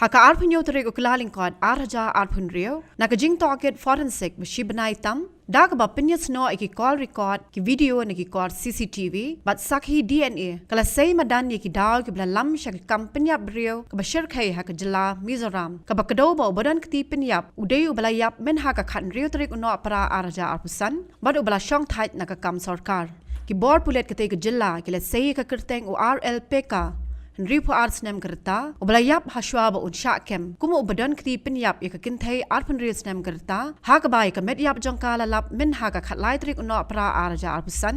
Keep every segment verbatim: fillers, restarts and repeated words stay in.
Ha ka arphew hynñiew tarik u Kyllalyngkot ar hajar arphew hynriew, na ka jingtohkit forensic ba shi bnai tam, da kaba pynïasnoh ïa ki call record, ki video na ki kor C C T V bad sakhi D N A, ka la sei madan ïa ki daw kiba la lam sha ka kam pynïap briew kaba shyrkhei ha ka jylla Mizoram, kaba kdew ba u badon kti pynïap u dei uba la ïap mynha ka khathynriew tarik u Nohprah ar hajar arphew san bad uba la shongthait na ka kam sorkar. Ki bor pulit katei ka jylla ki la sei ïa ka kyrteng u R L Peka, hynriewphew ar snem ka rta, uba la ïap hashwa ba un shah kem kum u badon kti pynïap ïa ka kynthei arphew hynriew snem ka rta, ha kaba ïa ka met ïap jong ka la lap mynha ka khatlai tarik u Nohprah ar hajar arphew san,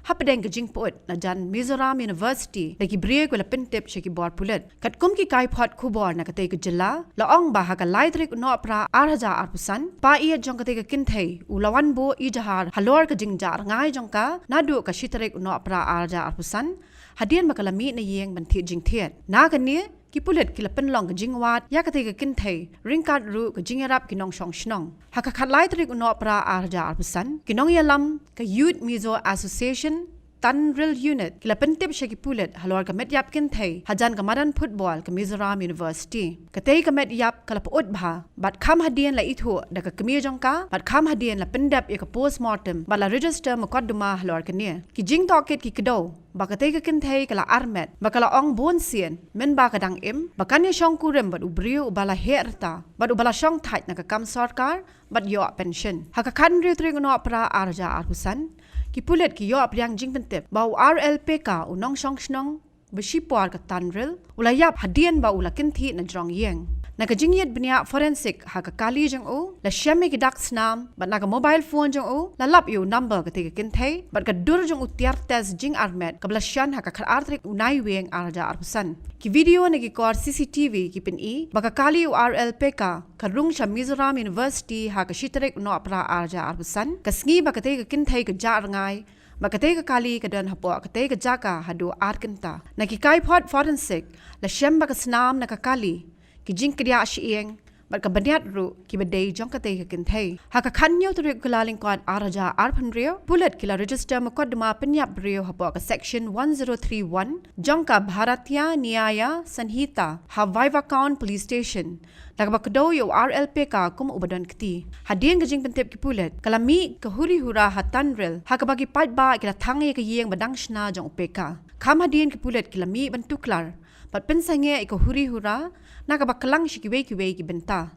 hapdeng ka jingpyut na jan Mizoram University da ki briew kiba la pyntip sha ki bor pulit. Katkum ki kaiphod khubor na katei ka jylla, la ong ba ha ka lai tarik u Nohprah ar hajar arphew san, pa ïeit jong katei ka kynthei u la wan buh ijahar halor ka jingjah rngai jong ka naduh ka shi tarik u Nohprah ar hajar arphew san, hadien ba ka la mih na ïing ban thied jingthied. Na kane, ki pulit ki la pynlong ka jingwad ïa katei ka kynthei ryngkat ruh ka jingïarap ki nongshong shnong. Ha ka khatlai tarik u Nohprah ar hajar arphew san, ki nongïalam ka Youth Mizo Association Tanril Unit ki la pyntip sha ki pulit halor ka met ïap kynthei hajan ka madan football ka Mizoram University. Katei ka met ïap ka la pyut bha bad kham hadien la ithuh da ka kmie jong ka bad kham hadien la pyndep ïa ka postmortem bad la register mukotduma halor kane. Ki jingtohkit ki kdew ba katei ka kynthei ka la armet bad ka la ong bun sien mynba ka dang im ba kan ïashong kurim bad u briew uba la heh rta bad uba la shongthait na ka kam sorkar bad ïoh pension. Ha ka khathynriew tarik u Nohprah ar hajar arphew san, ki pulit ki ïoh pdiang jingpyntip ba u R L Peka, u nongshong shnong ba shipor ka Tanril, u la ïap hadien ba u la kynthih na jrong ïing. Na ka jingïit bniah forensic ha ka kali jong u, la shem ïa ki dak snam bad na ka mobile phone jong u la lap ïa u number katei ka kynthei bad ka dur jong u tiar test jingarmet kaba la shon ha ka khatar tarik u Naiwieng ar hajar arphew san. Ki video na ki kor C C T V ki pyni ba ka kali u R L Peka ka rung sha Mizoram University ha ka shi tarik u Nohprah ar hajar arphew san, ka sngi ba katei ka kynthei ka jah rngai, ba katei ka kali ka don hapoh katei ka jaka haduh ar kynta. Na ki kaiphod forensic, la shem ba ka snam na ka kali, ki jingkdiah shyieng bad ka bniat ruh kiba dei jong katei ka kynthei. Ha ka khathynñiew tarik u Kyllalyngkot ar hajar arphew hynriew, pulit ki la register mukotduma pynïap briew hapoh ka section one zero three one jong ka Bharatiya Nyaya Sanhita ha Vaivakoun Police Station, da kaba kdew ïa u R L Peka kum u badon kti. Hadien ka jingpyntip ki pulit, ka la mih ka huri hura ha Tanril, ha kaba ki paidbah ki la thang ïa ka ïing ba dang shna jong u Peka. Kham hadien ki pulit ki la mih ban tuklar bad pynsangeh ïa ka huri hura, na kaba klang sha kiwei kiwei ki bynta.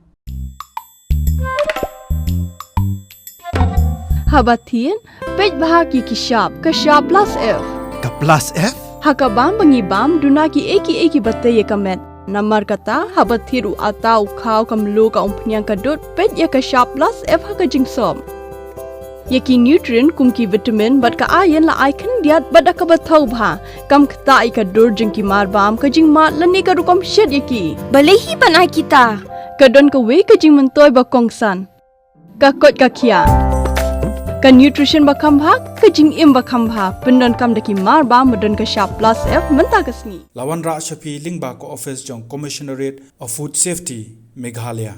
Haba thied, peit bha ki ki shap, ka shap plus F. Ka plus F? Ha ka bam ba ngi bam, duna kiei kiei kiba tei ïa ka met. Namar kata, haba thied u atta, u khaw, ka mluh, ka umphniang, ka dud, peit ïa ka shap plus F ha ka jingsop. Ïa ki nutrient kum ki vitamin bad ka iron la ai khyndiat bad da kaba thaw bha. Kam ktah ïa ka dur jong ki mar bam, ka jingmad lane ka rukom shet ïa ki. Balei hi ban ai kita? Ka don kawei ka jingmyntoi ba kongsan. Ka koit ka khiah. Ka nutrition ba kham bha, ka jingim ba kham bha. Pyndonkam da ki mar bam ba don ka shap plus F mynta ka sngi. La wanrah sha phi lyngba ka office jong Commissionerate of Food Safety, Meghalaya.